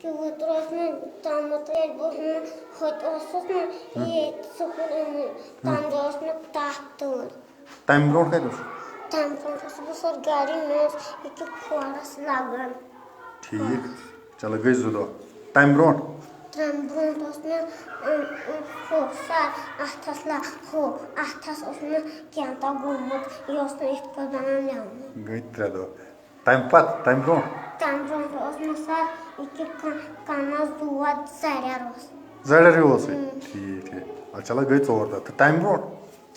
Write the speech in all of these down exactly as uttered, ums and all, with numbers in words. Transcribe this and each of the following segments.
تیوٗت اوس نہٕ تامَتھ ییٚلہِ بہٕ ہُم ہوٚتہِ اوسُس نہ، ییٚتہِ سکوٗل اَنُن، تَمہِ دۄہ اوس مےٚ تَپھ تۭر۔ تَمہِ برونٛٹھ کَتہِ اوس؟ تَمہِ برونٛٹھ اوسُس بہٕ سۄ گَرِ، مےٚ اوس ییٚکیٛاہ کھۄرَس لَگان۔ ٹھیٖک۔ چلو، گٔے زٕ دۄہ۔ تَمہِ برونٛٹھ؟ تَمہِ برونٛٹھ اوس مےٚ، اۭں، اۭں، ہُہ سَر اَتھَس لا-، ہُہ اَتھَس اوس مےٚ کینٛہہ تام گوٚمُت، یہِ اوس نہٕ یِتھ پٲٹھۍ بَنان لیوُن۔ گٔے ترٛےٚ دۄہ۔ تَمہِ پَتہٕ، تَمہِ برونٛٹھ؟ تَمہِ برونٛٹھ اوس مےٚ سَر ییٚکیٛاہ کَ-، کَنَس دود، زَرٮ۪ر اوس۔ زَرٮ۪ر ہیوٗ اوسُے؟ اۭں۔ ٹھیٖک، ٹھیٖک۔ اَدٕ چلو، گٔے ژور دۄہ۔ تہٕ تَمہِ برونٛٹھ؟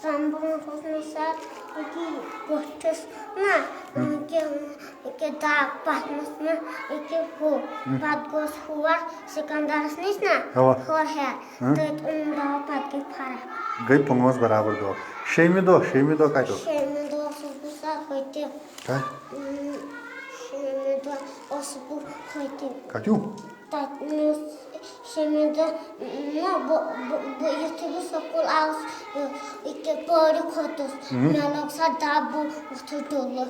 تَمہِ برونٛٹھ اوس مےٚ سَر أتی کوٚٹھِس نہ، اۭں۔ ییٚکیٛاہ، ییٚکیٛاہ دَگ پَتھنَس نہ، ییٚکیٛاہ ہُہ۔ اۭں۔ پَتہٕ گوس ہور سِکَندَرَس نِش نہ، اَوا۔ ہورٕ ہٮ۪تھ۔ اۭں۔ تٔتۍ اوٚن دَوا، پَتہٕ گٔے فرق۔ گٔے پانٛژھ برابر دۄہ۔ شیٚیِمہِ دۄہ، شیٚیِمہِ دۄہ کَتہِ اوس؟ شیٚیِمہِ دۄہ اوسُس بہٕ سَر ہوٚتہِ۔ کَتہِ؟ اۭں، شیٚیِمہِ دۄہ اوسُس بہٕ ہوٚتہِ۔ کَتیُو؟ تَتہِ مےٚ اوس شیٚیِمہِ دۄہ، نہ، بہٕ، بہٕ، بہٕ، یُتھُے بہٕ سکوٗل آوُس، یہِ، یہِ کہِ پورِ کھوٚتُس، اۭں۔ مےٚ لوٚگ سا دَب، بہٕ ووٚتھُس ڈُلہٕ۔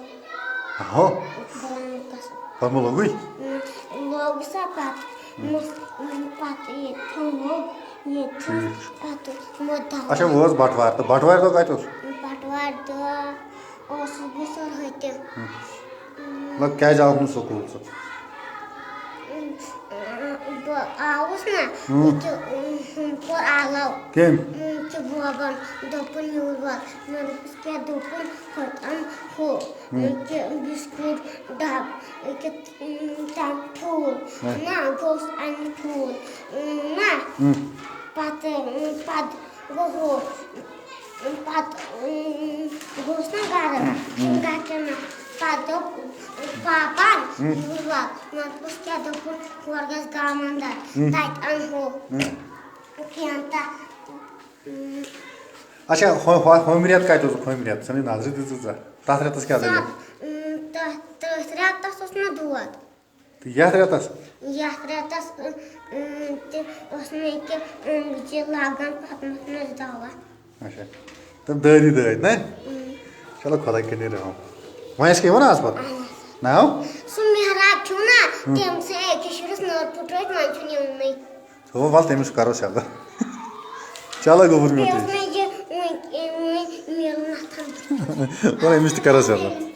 اَہو۔ بہٕ درٛاس نہٕ قسم۔ پَتہٕ ما لوٚگُے؟ نہ، لوٚگ سا پَتہٕ۔ اۭں۔ مےٚ، مےٚ پَتہٕ ییٚتہِ تھوٚو، ییٚتہِ تھوٚو، ٹھیٖک۔ پَتہٕ مےٚ دَب۔ اچھا، وۄنۍ اوس بَٹوار، تہٕ بَٹوارِ دۄہ کَتہِ اوس؟ بَٹوارِ دۄہ اوسُس بہٕ سُہ ہوٚتہِ۔ ہُم۔ مطلب، کیٛازِ آوُکھ نہٕ سکوٗل ژٕ؟ بہٕ آوُس نہ، ہُم۔ تہٕ، ہُم کوٚر آلو۔ کٔمۍ؟ تہٕ بوبَن دوٚپُن، "یوٗرۍ وَل۔" مےٚ دوٚپُس، "کیٛاہ؟" دوٚپُن، "ہوٚتہِ اَن ہُہ، ہُم۔ یہِ کہِ بِسکوٗٹ ڈَبہٕ، یہِ کہِ، تَمہِ ٹھوٗل۔" ہہ۔ نہ، گوٚژھ اَنہِ ٹھوٗل۔ نہ۔ ہُم۔ پَتہٕ، پَتہٕ گوٚو ہُہ، پَتہٕ، اۭں، گوٚژھ نہ گَرٕ، اۭں۔ گَرٕ کٮ۪ن نہ۔ پَتہٕ دوٚپ پاپَن، اۭں۔ "یوٗرۍ وَل۔" مےٚ دوٚپُس، "کیٛاہ؟" دوٚپُن، "ہورٕ گژھ گامَن دَر، اۭں۔ تَتہِ اَن ہُہ، اۭں۔ کینٛہہ تہٕ۔" اۭں۔ اچھا، ہُہ-، ہُہ-، ہُمہِ رٮ۪تہٕ کَتہِ اوسُکھ؟ ہُمہِ رٮ۪تہٕ ژھٕنٕے نظرِ دِژٕژ ژےٚ۔ تَتھ رٮ۪تَس کیٛاہ دٔلیٖل؟ اۭں، تَتھ، تٔتھۍ رٮ۪تَس اوس مےٚ دود۔ تہٕ یَتھ رٮ۪تَس؟ یَتھ رٮ۪تَس، اۭں، اۭں، تہِ اوس مےٚ ییٚکیٛاہ أنٛدجہِ لَگان، پَتہٕ موٚتھ مےٚ دَوا۔ اچھا۔ تِم دٲدی دٲدۍ، نہ؟ اۭں۔ چلو، خۄداے کٔرِنۍ رحم۔ وۄنۍ ٲسۍ کیٛاہ وَنان آز پَتہٕ؟ اَہَن حظ۔ ناو؟ سُہ محراب چھُو نہ، اۭں۔ تٔمۍ سٕے أکِس شُرِس نٔر پھٕٹرٲوِتھ، وۄنۍ چھُنہٕ یِونٕے۔ ہو، وَلہٕ تٔمِس کَرو سیٚدٕ۔ چلو، گوٚبُر میون بیٚیہِ اوس تیٚلہِ۔ مےٚ یہِ وٕنۍ، وٕنۍ میلُن اَتھَن۔ وَلہٕ أمِس تہِ کَرو سیٚدٕ۔